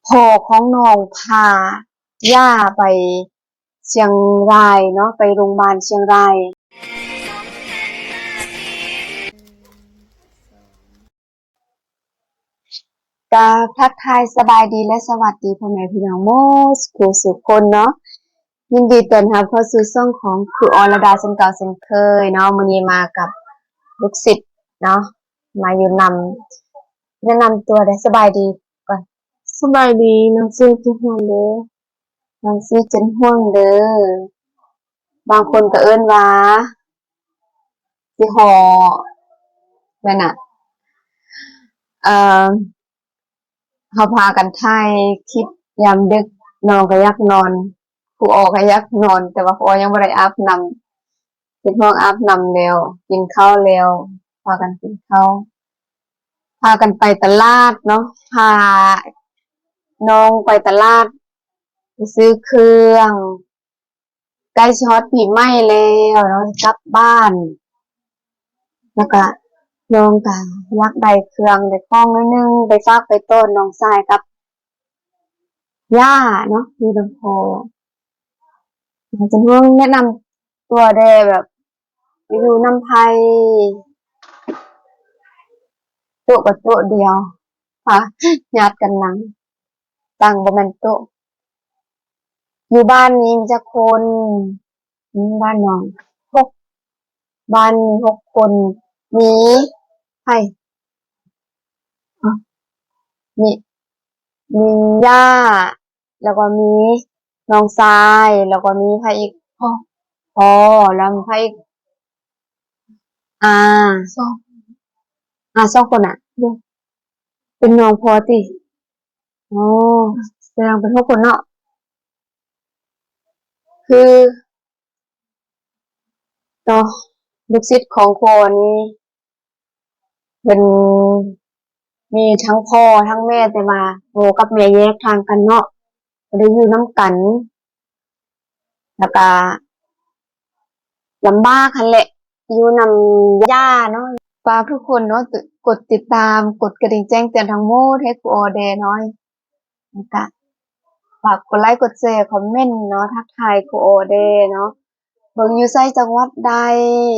ພໍ່ຂອງນ້ອງພາຍ່າໄປຊຽງລາຍເນາະ ໄປໂຮງບານຊຽງລາຍ. ກາບທັກທາຍສະບາຍດີ ແລະ ສະຫວັດດີພໍ່ແມ່ພີ່ນ້ອງໝົດສູ່ຄົນເນາະ. ຍິນດີຕ້ອນຮັບເຂົ້າສູ່ຊ່ອງຂອງຄູອໍລະດາເຊັ່ນເກົ່າເຊັ່ນເຄີຍເນາະ. ມື້ນີ້ມາກັບລູກສິດເນາະ ມາຢູ່ນຳ ແນະນຳຕົວເດີ້. ສະບາຍດີກ່ອນ. ສະບາຍດີ ນ້ອງຊື່ ເຈັນຮ່ວງເດີ້. ນ້ອງຊື່ ເຈັນຮ່ວງເດີ້. ບາງຄົນກໍເອີ້ນວ່າ ຊິຫໍ່ ແມ່ນນະ. ເອີ ເຮົາພາກັນຖ່າຍຄລິບຍາມດຶກ ນ້ອງກໍຢາກນອນ ຄູອໍກໍຢາກນອນ ແຕ່ວ່າຄູອໍຍັງບໍ່ໄດ້ອາບນ້ຳ ເປັນຫ່ວງອາບນ້ຳແລ້ວ ກິນເຂົ້າແລ້ວ ພາກັນກິນເຂົ້າ ພາກັນໄປຕະຫຼາດເນາະ ພານ້ອງໄປຕະຫຼາດ ໄປຊື້ເຄື່ອງ ໃກ້ຊິຮອດປີໃໝ່ແລ້ວເນາະ ຊິກັບບ້ານ ແລ້ວກະນ້ອງກະຢາກໄດ້ເຄື່ອງໄດ້ຂອງໜ້ອຍໜຶ່ງ ໄປຝາກໄປຕ້ອນນ້ອງຊາຍກັບຍ່າເນາະ ຢູ່ນຳພໍ່. ຢາກຈະແນະນຳຕົວແດ່ ແບບ ໄປຢູ່ນຳໃຜ ໂຕະກໍໂຕະດຽວ ພາຍາດກັນນັ່ງ ຕັ່ງບໍ່ແມ່ນໂຕະ. ຢູ່ບ້ານນີ້ມີຈັກຄົນ? ອືມ ບ້ານນ້ອງ ຫົກ ບ້ານມີຫົກຄົນ ມີໃຜ? ອາ ມີ ມີຍ່າ ແລ້ວກໍມີນ້ອງຊາຍ ແລ້ວກໍມີໃຜອີກ? ພໍ່ ພໍ່ ແລ້ວມີໃຜອີກ? ອາ ສອງ ອາ ສອງຄົນນະ ເປັນນ້ອງພໍ່ຕິ? ອໍ ສະແດງເປັນຫົກຄົນເນາະ. ຄື ເນາະ ລູກສິດຂອງພໍ່ນີ້ ເພິ່ນມີທັງພໍ່ທັງແມ່ ແຕ່ວ່າພໍ່ກັບແມ່ແຍກທາງກັນເນາະ ບໍ່ໄດ້ຢູ່ນຳກັນ ແລ້ວກະລຳບາກຫັ້ນແຫຼະ ຢູ່ນຳຍ່າເນາະ. ຝາກທຸກຄົນເນາະ ກົດຕິດຕາມ ກົດກະດິ່ງແຈ້ງເຕືອນທັງໝົດໃຫ້ຄູອໍແດ່ເນາະ. ແລ້ວກະຝາກກົດໄລກົດແຊ ຄອມເມັນເນາະ ທັກທາຍຄູອໍແດ່ເນາະ. ເບິ່ງຢູ່ໃສ ຈັງຫວັດໃດ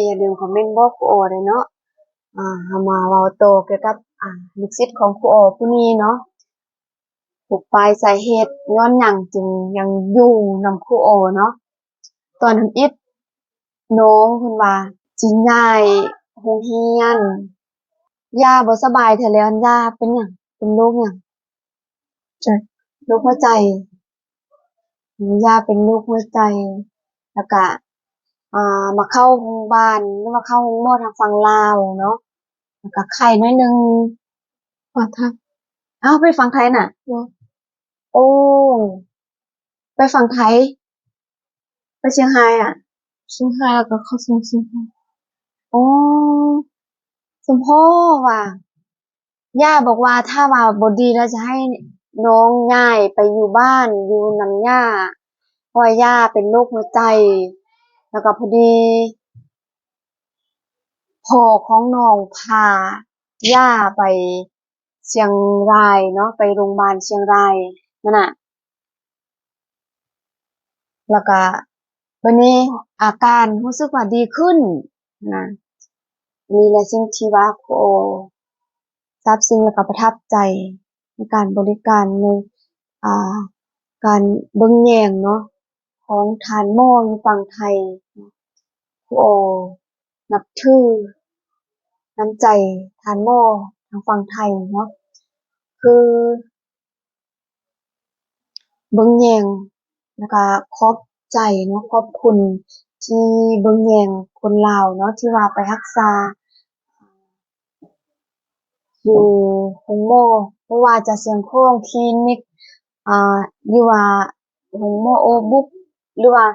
ຢ່າລືມຄອມເມັນບອກຄູອໍແດ່ເນາະ. ອາ ເຮົາມາເວົ້າຕໍ່ກ່ຽວກັບ ອາ ລູກສິດຂອງຄູອໍຜູ້ນີ້ເນາະ ຜູ້ປາຍສາເຫດຍ້ອນຫຍັງຈຶ່ງຍັງຢູ່ນຳຄູອໍເນາະ. ຕອນທຳອິດນ້ອງເພິ່ນວ່າຊິຍ້າຍໂຮງຮຽນ ຍ່າບໍ່ສະບາຍເທື່ອແລ້ວ ຍ່າເປັນຫຍັງ? ເປັນໂລກຫຍັງ? ໂລກຫົວໃຈ ຍ່າເປັນໂລກຫົວໃຈ ແລ້ວກະ ອ່າ ມາເຂົ້າໂຮງບານ ຫຼືວ່າເຂົ້າໂຮງໝໍທາງຝັ່ງລາວເນາະ ແລ້ວກະໄຂ້ໜ້ອຍໜຶ່ງ. ປະທະ ອ້າວ ໄປຝັ່ງໄທນະ? ໂອ້ ໄປຝັ່ງໄທ ໄປຊຽງຮາຍອະ? ຊຽງຮາຍ ແລ້ວກໍເຂົ້າຊ່ວງຊຽງຮາຍ. ໂອ້ ສົມພໍວ່າ ຍ່າບອກວ່າຖ້າວ່າບໍ່ດີແລ້ວຈະໃຫ້ນ້ອງຍ້າຍໄປຢູ່ບ້ານ ຢູ່ນຳຍ່າ ເພາະວ່າຍ່າເປັນໂລກຫົວໃຈ ແລ້ວກໍພໍດີພໍ່ຂອງນ້ອງພາຍ່າໄປຊຽງລາຍເນາະ ໄປໂຮງບານຊຽງລາຍນັ້ນນະ. ແລ້ວກະບັດນີ້ອາການຮູ້ສຶກວ່າດີຂຶ້ນນະ. ນີ້ແຫຼະສິ່ງທີ່ວ່າຄູໂອຊາບຊຶ້ງ ແລ້ວກະປະທັບໃຈໃນການບໍລິການ ໃນ ອ່າ ການເບິ່ງແຍງເນາະ ຂອງທ່ານໝໍຢູ່ຝັ່ງໄທ. ຄູໂອນັບຖືນ້ຳໃຈທ່ານໝໍທາງຝັ່ງໄທເນາະ ຄື ເບິ່ງແຍງ ແລ້ວກະຂອບໃຈເນາະ ຂອບຄຸນທີ່ເບິ່ງແຍງຄົນລາວເນາະ ທີ່ວ່າໄປຮັກສາຢູ່ໂຮງໝໍ ບໍ່ວ່າຈະຊຽງຂອງຄລີນິກ ອ່າ ຫຼືວ່າໂຮງໝໍໂອບຸກ ຫຼືວ່າ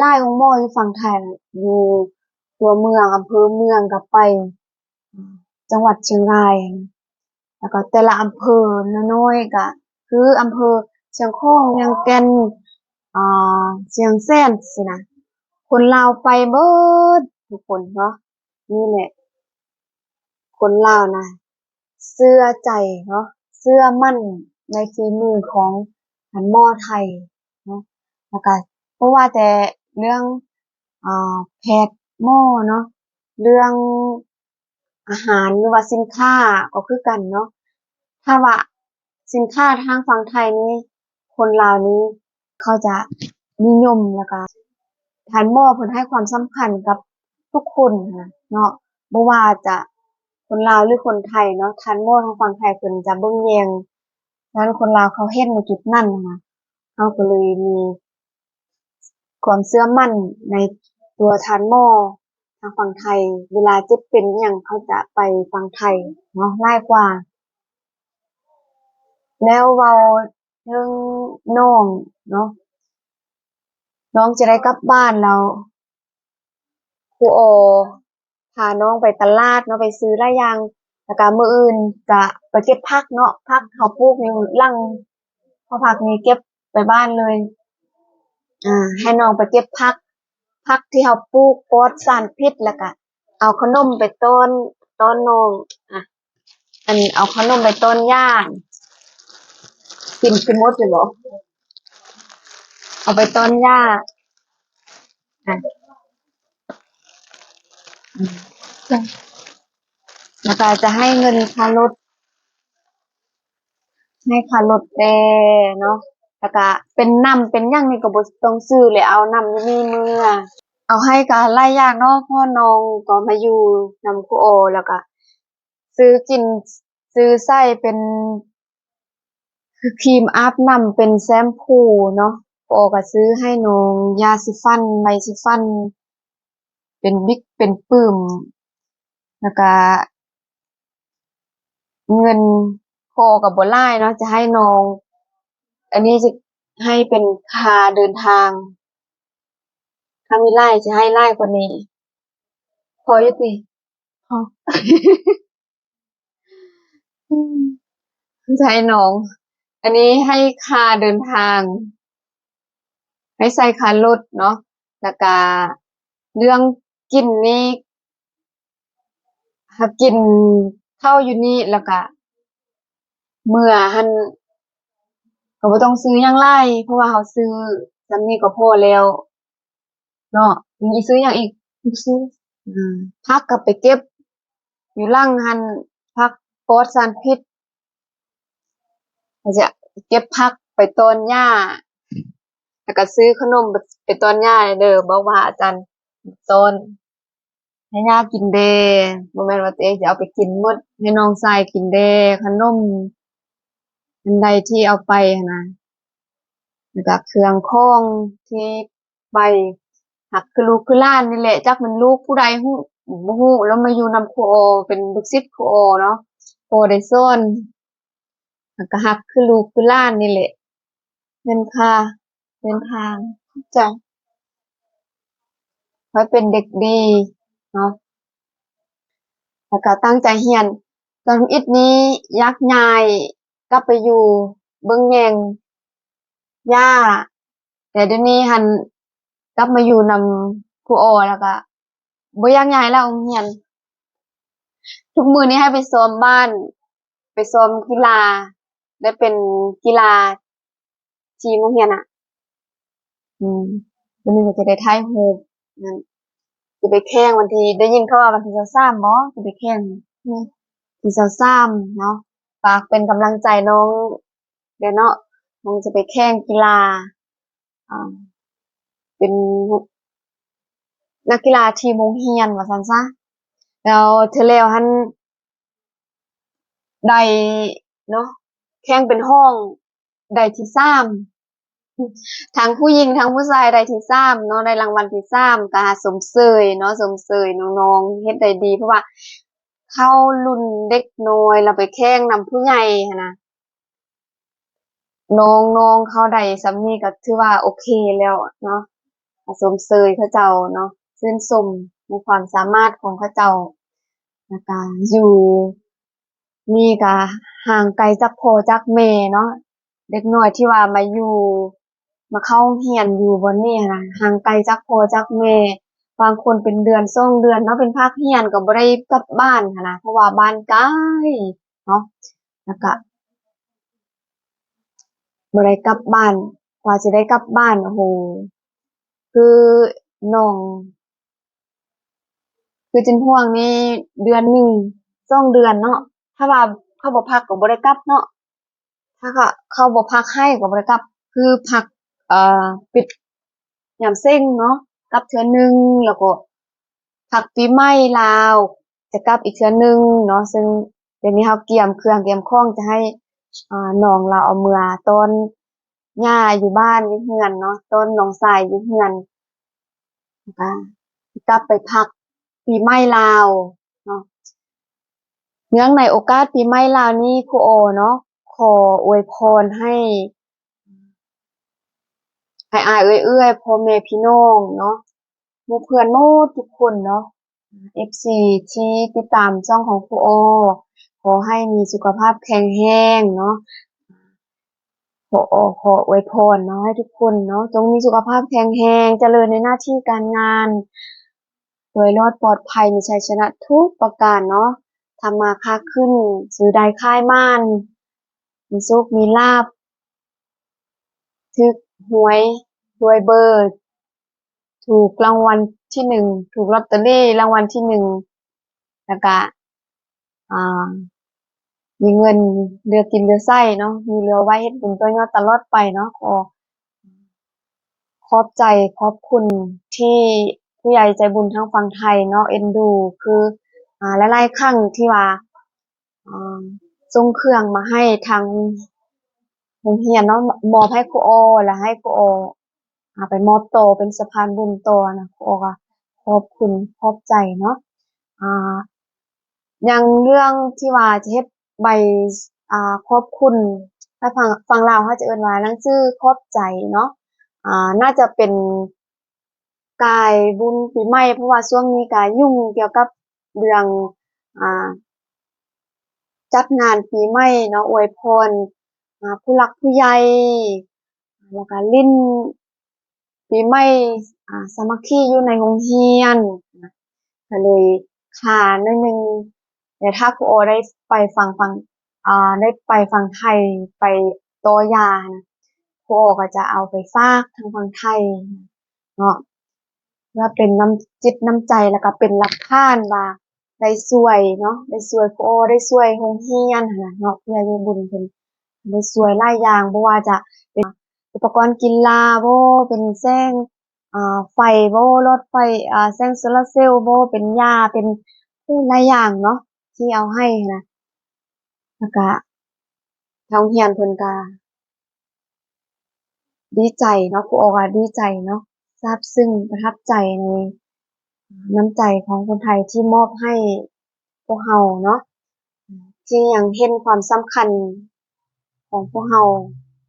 ຫຼາຍໆໂຮງໝໍຢູ່ຝັ່ງໄທ ຢູ່ຕົວເມືອງ ອຳເພີເມືອງກໍໄປ ຈັງຫວັດຊຽງລາຍ ແລ້ວກໍແຕ່ລະອຳເພີນ້ອຍໆ ກໍຄືອຳເພີຊຽງຂອງ ວຽງແກ່ນ ອ່າ ຊຽງແສນຊີ້ນະ ຄົນລາວໄປເບິດທຸກຄົນເນາະ. ນີ້ແຫຼະ ຄົນລາວນະ ເຊື່ອໃຈເນາະ ເຊື່ອໝັ້ນ ໃນຝີມືຂອງທ່ານໝໍໄທເນາະ. ແລ້ວກະບໍ່ວ່າແຕ່ເລື່ອງ ອາ ແພດໝໍເນາະ, ເລື່ອງອາຫານ ຫຼືວ່າສິນຄ້າກໍຄືກັນເນາະ. ຖ້າວ່າສິນຄ້າທາງຝັ່ງໄທນີ້ ຄົນລາວນີ້ເຂົາຈະນິຍົມ ແລ້ວກະທ່ານໝໍເພິ່ນໃຫ້ຄວາມສຳຄັນກັບທຸກຄົນຫັ້ນນະເນາະ, ບໍ່ວ່າຈະຄົນລາວ ຫຼື ຄົນໄທເນາະ, ທ່ານໝໍທາງຝັ່ງໄທເພິ່ນຈະເບິ່ງແຍງ. ສະນັ້ນຄົນລາວເຂົາເຫັນໃນຈຸດນັ້ນຫັ້ນນະ, ເຮົາກໍເລີຍມີ ຄວາມເຊື່ອໝັ້ນໃນຕົວທ່ານໝໍທາງຝັ່ງໄທ, ເວລາເຈັບເປັນອີ່ຫຍັງເຂົາຈະໄປຝັ່ງໄທເນາະ ຫຼາຍກວ່າ. ແລ້ວເວົ້າເຖິງນ້ອງເນາະ, ນ້ອງຈະໄດ້ກັບບ້ານແລ້ວ ຄູອໍ ພານ້ອງໄປຕະຫຼາດເນາະ ໄປຊື້ຫຼາຍຢ່າງ, ແລ້ວກະມື້ອື່ນກະໄປເກັບຜັກເນາະ, ຜັກເຮົາປູກຢູ່ຫຼັງຫໍພັກນີ້ ເກັບໄປບ້ານເລີຍ. ອາ ໃຫ້ນ້ອງໄປເກັບຜັກ, ຜັກທີ່ເຮົາປູກປອດສານພິດ, ແລ້ວກະເອົາຂະໜົມໄປຕ້ອນ ຕ້ອນນ້ອງ. ອາ ອັນ ເອົາຂະໜົມໄປຕ້ອນຍ່າ ກິນ ກິນໝົດຢູ່ບໍ່? ເອົາໄປຕ້ອນຍ່າ. ອາ ແລ້ວກະຈະໃຫ້ເງິນຄ່າລົດ ໃຫ້ຄ່າລົດແດ່ເນາະ, ແລ້ວກະເປັນນ້ຳເປັນຫຍັງນີ້ກໍບໍ່ຕ້ອງຊື້ ແລ້ວເອົານ້ຳຢູ່ນີ້ເມືອ. ເອົາໃຫ້ກະຫຼາຍຢ່າງເນາະ, ເພາະນ້ອງກໍມາຢູ່ນຳຄູອໍ ແລ້ວກະ ຊື້ກິນ ຊື້ໃຊ້ເປັນ ຄືຄຣີມອາບນ້ຳ ເປັນແຊມພູເນາະ, ພໍ່ກໍຊື້ໃຫ້ນ້ອງຢາສີຟັນ ໄມ້ສີຟັນ ເປັນບິກເປັນປຶ້ມ, ແລ້ວກະເງິນພໍ່ກໍບໍ່ຫຼາຍເນາະ ຈະໃຫ້ນ້ອງ. ອັນນີ້ຈະໃຫ້ເປັນຄ່າເດີນທາງ, ຖ້າມີຫຼາຍຈະໃຫ້ຫຼາຍກວ່ານີ້. ພໍຢູ່ຕິ? ພໍ. ໃຫ້ນ້ອງ ອັນນີ້ໃຫ້ຄ່າເດີນທາງ ໃຫ້ໃສ່ຄ່າລົດເນາະ, ແລ້ວກະເລື່ອງກິນນີ້ ຫາກິນເຂົ້າຢູ່ນີ້ ແລ້ວກະເມືອຫັ້ນ ກໍບໍ່ຕ້ອງຊື້ຫຍັງຫຼາຍ ເພາະວ່າເຮົາຊື້ສ່ຳນີ້ກໍພໍແລ້ວ. ເນາະ ມີຊື້ຫຍັງອີກ? ບໍ່ຊື້. ອາ ຜັກກໍໄປເກັບຢູ່ຫຼັງຫັ້ນ ຜັກປອດສານພິດ, ເຮົາຈະເກັບຜັກໄປຕ້ອນຫຍ້າ ແລ້ວກໍຊື້ຂະໜົມໄປຕ້ອນຫຍ້າເດີ, ບອກວ່າອາຈານຕ້ອນ ໃຫ້ຍ່າກິນແດ່, ບໍ່ແມ່ນວ່າຕົວເອງຈະເອົາໄປກິນໝົດ, ໃຫ້ນ້ອງຊາຍກິນແດ່ ຂະໜົມ ອັນໃດທີ່ເອົາໄປຫັ້ນນະ, ແລ້ວກໍເຄື່ອງຂອງທີ່ ໄປຮັກຄືລູກຄືຫຼານນີ້ແຫຼະ, ຈັກແມ່ນລູກຜູ້ໃດຮູ້ ບໍ່ຮູ້, ແລ້ວມາຢູ່ນຳຄູອໍ ເປັນລູກສິດຄູອໍເນາະ, ພໍ່ໄດ້ສອນ ແລ້ວກໍຮັກຄືລູກຄືຫຼານນີ້ແຫຼະ. ເງິນຄ່າເດີນທາງ ຂອບໃຈ. ຂ້ອຍເປັນເດັກດີເນາະ ແລ້ວກໍຕັ້ງໃຈຮຽນ. ຕອນທຳອິດນີ້ຢາກຍ້າຍ ກັບໄປຢູ່ເບິ່ງແຍງຍ່າ, ແຕ່ດຽວນີ້ຫັ້ນກັບມາຢູ່ນຳຄູອໍ ແລ້ວກະບໍ່ຢາກຍ້າຍແລ້ວໂຮງຮຽນ. ທຸກມື້ນີ້ໃຫ້ໄປຊ້ອມບ້ານ, ໄປຊ້ອມກິລາ ໄດ້ເປັນກິລາ ທີມໂຮງຮຽນນະ. ອືມ ມື້ນີ້ກໍຈະໄດ້ຖ່າຍຮູບນັ້ນ ຈະໄປແຂ່ງວັນທີ ໄດ້ຍິນເຂົາວ່າວັນທີຊາວສາມບໍ ຈະໄປແຂ່ງ ອືມ ທີຊາວສາມເນາະ. ຝາກເປັນກຳລັງໃຈນ້ອງແດ່ເນາະ, ນ້ອງຈະໄປແຂ່ງກິລາ ອາ ເປັນນັກກິລາທີມໂຮງຮຽນວ່າຊັ້ນຊະ. ແລ້ວເທື່ອແລ້ວຫັ້ນ ໄດ້ເນາະ ແຂ່ງເປັນຫ້ອງ ໄດ້ທີສາມ ທັງຜູ້ຍິງທັງຜູ້ຊາຍໄດ້ທີສາມເນາະ, ໄດ້ລາງວັນທີສາມ ກໍຊົມເຊີຍເນາະ, ຊົມເຊີຍນ້ອງໆເຮັດໄດ້ດີ ເພາະວ່າເຂົ້າລຸ້ນເດັກນ້ອຍ ແລ້ວໄປແຂ່ງນຳຜູ້ໃຫຍ່ຫັ້ນນະ. ນ້ອງໆເຂົາໄດ້ສ່ຳນີ້ກໍຖືວ່າໂອເຄແລ້ວເນາະ, ກໍຊົມເຊີຍເຂົາເຈົ້າເນາະ, ຊື່ນຊົມໃນຄວາມສາມາດຂອງເຂົາເຈົ້າ. ແລ້ວກະຢູ່ນີ້ກະຫ່າງໄກຈາກພໍ່ຈາກແມ່ເນາະ, ເດັກນ້ອຍທີ່ວ່າມາຢູ່ ມາເຂົ້າໂຮງຮຽນຢູ່ບ່ອນນີ້ຫັ້ນນະ ຫ່າງໄກຈາກພໍ່ຈາກແມ່, ບາງຄົນເປັນເດືອນສອງເດືອນເນາະ ເປັນພາກຮຽນກໍບໍ່ໄດ້ກັບບ້ານຫັ້ນນະ ເພາະວ່າບ້ານໄກເນາະ. ແລ້ວກະ ບໍ່ໄດ້ກັບບ້ານ ກວ່າຊິໄດ້ກັບບ້ານ ໂອ້ໂຫ ຄືນ້ອງ ຄືຈິນຮວງນີ້ເດືອນໜຶ່ງ ສອງເດືອນເນາະ ຖ້າວ່າເຂົາບໍ່ພັກກໍບໍ່ໄດ້ກັບເນາະ ຖ້າເຂົາ ເຂົາບໍ່ພັກໃຫ້ກໍບໍ່ໄດ້ກັບ ຄືພັກ ເອີ ປິດຍາມເສັງເນາະ ກັບເທື່ອໜຶ່ງ ແລ້ວກໍພັກປີໃໝ່ລາວ ຈະກັບອີກເທື່ອໜຶ່ງເນາະ ເຊິ່ງດຽວນີ້ເຮົາກຽມເຄື່ອງກຽມຂອງຈະໃຫ້ ອາ ນ້ອງລາວເອົາເມືອຕ້ອນຍ່າຢູ່ບ້ານຢູ່ເຮືອນເນາະ ຕ້ອນນ້ອງຊາຍຢູ່ເຮືອນ ແລ້ວກະກັບໄປພັກປີໃໝ່ລາວເນາະ. ເນື່ອງໃນໂອກາດປີໃໝ່ລາວນີ້ ຄູອໍເນາະ ຂໍອວຍພອນໃຫ້ ໃຫ້ອ້າຍໆ ເອື້ອຍໆ ພໍ່ແມ່ພີ່ນ້ອງເນາະ ໝູ່ເພື່ອນໝົດທຸກຄົນເນາະ ເອັຟຊີ ທີ່ຕິດຕາມຊ່ອງຂອງຄູອໍ ຂໍໃຫ້ມີສຸຂະພາບແຂງແຮງເນາະ ຂໍ ຂໍອວຍພອນເນາະ ໃຫ້ທຸກຄົນເນາະ ຈົ່ງມີສຸຂະພາບແຂງແຮງ ຈະເລີນໃນໜ້າທີ່ການງານ ລວຍລອດປອດໄພ ມີໄຊຊະນະທຸກປະການເນາະ ທຳມາຄ້າຂຶ້ນ ຊື້ໄດ້ຂາຍໝານ ມີໂຊກມີລາບ ຖືກຫວຍ ລວຍເບີ ຖືກລາງວັນທີໜຶ່ງ ຖືກລອດເຕີຣີລາງວັນທີໜຶ່ງ ແລ້ວກະ ອ່າ ມີເງິນເຫຼືອກິນເຫຼືອໃຊ້ເນາະ ມີເຫຼືອໄວ້ເຮັດບຸນຕໍ່ຍອດຕະຫຼອດໄປເນາະ. ຂໍຂອບໃຈຂອບຄຸນທີ່ຜູ້ໃຫຍ່ໃຈບຸນທາງຝັ່ງໄທເນາະ ເອັນດູ ຄື ອ່າ ຫຼາຍໆຄັ້ງທີ່ວ່າ ອ່າ ສົ່ງເຄື່ອງມາໃຫ້ທາງໂຮງຮຽນເນາະ ມອບໃຫ້ຄູອໍ ແລ້ວໃຫ້ຄູອໍ ອ່າ ໄປມອບຕໍ່ເປັນສະພານບຸນຕໍ່ນະ ຄູອໍກໍຂອບຄຸນຂອບໃຈເນາະ. ອ່າ ຢ່າງເລື່ອງທີ່ວ່າຈະເຮັດໃບ ອ່າ ຂອບຄຸນ ທາງຝັ່ງ ຝັ່ງລາວເຮົາຈະເອີ້ນວ່າໜັງສືຂອບໃຈເນາະ ອ່າ ໜ້າຈະເປັນ ກາຍບຸນປີໃໝ່ ເພາະວ່າຊ່ວງນີ້ກະຫຍຸ້ງກ່ຽວກັບເລື່ອງ ອ່າ ຈັດງານປີໃໝ່ເນາະ ອວຍພອນ ອ່າ ຜູ້ຫຼັກຜູ້ໃຫຍ່ ແລ້ວກະຫຼິ້ນປີໃໝ່ ອ່າ ສາມັກຄີຢູ່ໃນໂຮງຮຽນ ກະເລີຍຄາໜ້ອຍໜຶ່ງ. ແຕ່ຖ້າຄູອໍໄດ້ໄປຝັ່ງ ຝັ່ງ ອ່າ ໄດ້ໄປຝັ່ງໄທ ໄປຕໍ່ຢານະ ຄູອໍກໍຈະເອົາໄປຝາກທາງຝັ່ງໄທເນາະ ວ່າເປັນນ້ຳຈິດນ້ຳໃຈ ແລ້ວກໍເປັນຫຼັກຖານວ່າໄດ້ຊ່ວຍເນາະ ໄດ້ຊ່ວຍຄູອໍ ໄດ້ຊ່ວຍໂຮງຮຽນຫັ້ນນະເນາະ ຜູ້ໃຫຍ່ໃຈບຸນເພິ່ນໄດ້ຊ່ວຍຫຼາຍຢ່າງ ບໍ່ວ່າຈະເປັນອຸປະກອນກິລາບໍ ເປັນແສງ ອ່າ ໄຟບໍ ຫຼອດໄຟ ອ່າ ແສງໂຊລາເຊວບໍ ເປັນຢາ ເປັນ ໂອ້ ຫຼາຍຢ່າງເນາະ ທີ່ເອົາໃຫ້ຫັ້ນນະ ແລ້ວກະທາງໂຮງຮຽນເພິ່ນກະດີໃຈເນາະ ຄູອໍກະດີໃຈເນາະ ຊາບຊຶ້ງປະທັບໃຈໃນນ້ຳໃຈຂອງຄົນໄທທີ່ມອບໃຫ້ພວກເຮົາເນາະ ທີ່ຍັງເຫັນຄວາມສຳຄັນຂອງພວກເຮົາ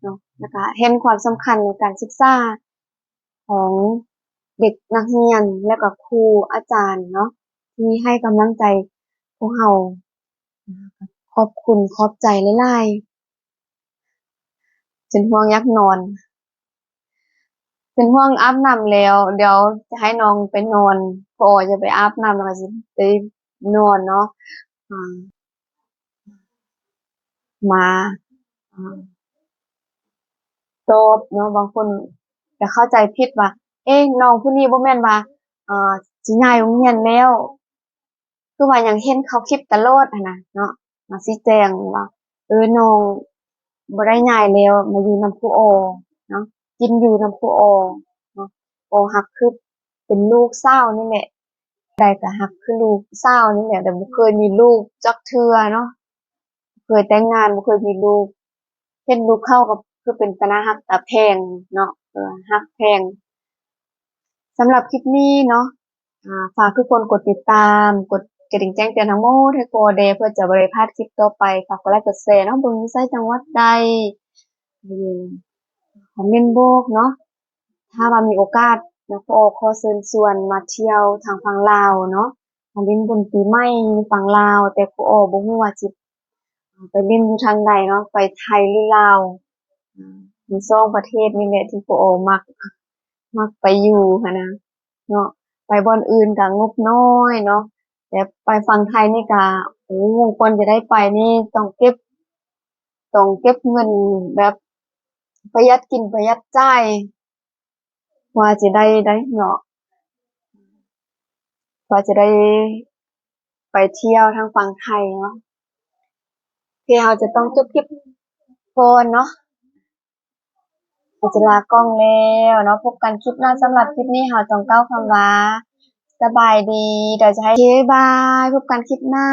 ເນາະ ແລ້ວກະເຫັນຄວາມສຳຄັນໃນການສຶກສາ ຂອງເດັກນັກຮຽນ ແລະກໍຄູອາຈານເນາະ ທີ່ໃຫ້ກຳລັງໃຈພວກເຮົາ ຂອບຄຸນຂອບໃຈຫຼາຍໆ. ເປັນຫ່ວງຢາກນອນ ເປັນຫ່ວງອາບນ້ຳແລ້ວ ດຽວຈະໃຫ້ນ້ອງໄປນອນ ພໍຈະໄປອາບນ້ຳ ແລ້ວກໍຊິໄປນອນເນາະ ອ່າ ມາ ອ່າ ຕອບເນາະ ບາງຄົນຈະເຂົ້າໃຈຜິດວ່າ ເອະ ນ້ອງຜູ້ນີ້ບໍ່ແມ່ນວ່າ ອ່າ ຊິຍ້າຍໂຮງຮຽນແລ້ວ ຄືວ່າຍັງເຫັນເຂົ້າຄລິບຕະຫຼອດຫັ້ນນະເນາະ ມາຊີ້ແຈງວ່າ ເອີ ນ້ອງບໍ່ໄດ້ຍ້າຍແລ້ວ ມາຢູ່ນຳຄູອໍເນາະ ກິນຢູ່ນຳຄູອໍເນາະ ອໍຮັກຄືເປັນລູກສາວນີ້ແຫຼະ ໃດກໍຮັກຄືລູກສາວນີ້ແຫຼະ ແຕ່ບໍ່ເຄີຍມີລູກຈັກເທື່ອເນາະ ເຄີຍແຕ່ງງານ ບໍ່ເຄີຍມີລູກ ເຫັນລູກເຂົາກໍຄືເປັນຕາໜ້າຮັກຕາແພງເນາະ ເອີ ຮັກແພງ. ສຳລັບຄລິບນີ້ເນາະ ອ່າ ຝາກທຸກຄົນກົດຕິດຕາມ ກົດກະດິ່ງແຈ້ງເຕືອນທັງໝົດໃຫ້ກອແດ່ ເພື່ອຈະບໍ່ໄດ້ພາດຄລິບຕໍ່ໄປ. ຝາກກົດໄລກົດແຊເນາະ ເບິ່ງຢູ່ໃສ ຈັງຫວັດໃດ ຄອມເມັນບອກເນາະ. ຖ້າວ່າມີໂອກາດເນາະ ຄູອໍຂໍເຊີນຊວນມາທ່ຽວທາງຝັ່ງລາວເນາະ ມາຫຼິ້ນບຸນປີໃໝ່ຢູ່ຝັ່ງລາວ ແຕ່ຄູອໍບໍ່ຮູ້ວ່າຊິໄປຫຼິ້ນຢູ່ທາງໃດເນາະ ໄປໄທຫຼືລາວ ມີສອງປະເທດນີ້ແຫຼະທີ່ຄູອໍມັກ ມັກໄປຢູ່ຫັ້ນນະເນາະ ໄປບ່ອນອື່ນກະງົບນ້ອຍເນາະ ແຕ່ໄປຝັ່ງໄທນີ້ກະ ໂອ້ ກ່ອນຈະໄດ້ໄປນີ້ຕ້ອງເກັບ ຕ້ອງເກັບເງິນແບບ ປະຢັດກິນປະຢັດຈ່າຍ ວ່າຈະໄດ້ໄດ້ເນາະ ວ່າຈະໄດ້ໄປທ່ຽວທາງຝັ່ງໄທເນາະ. ໂອເຄ ເຮົາຈະຕ້ອງຈົບຄລິບກ່ອນເນາະ ເຮົາຈະລາກ້ອງແລ້ວເນາະ. ພົບກັນຄລິບໜ້າ. ສຳລັບຄລິບນີ້ເຮົາຕ້ອງກ່າວຄຳວ່າ ສະບາຍດີ. ດຽວຈະໃຫ້ ໂອເຄ ບາຍ. ພົບກັນຄລິບໜ້າ.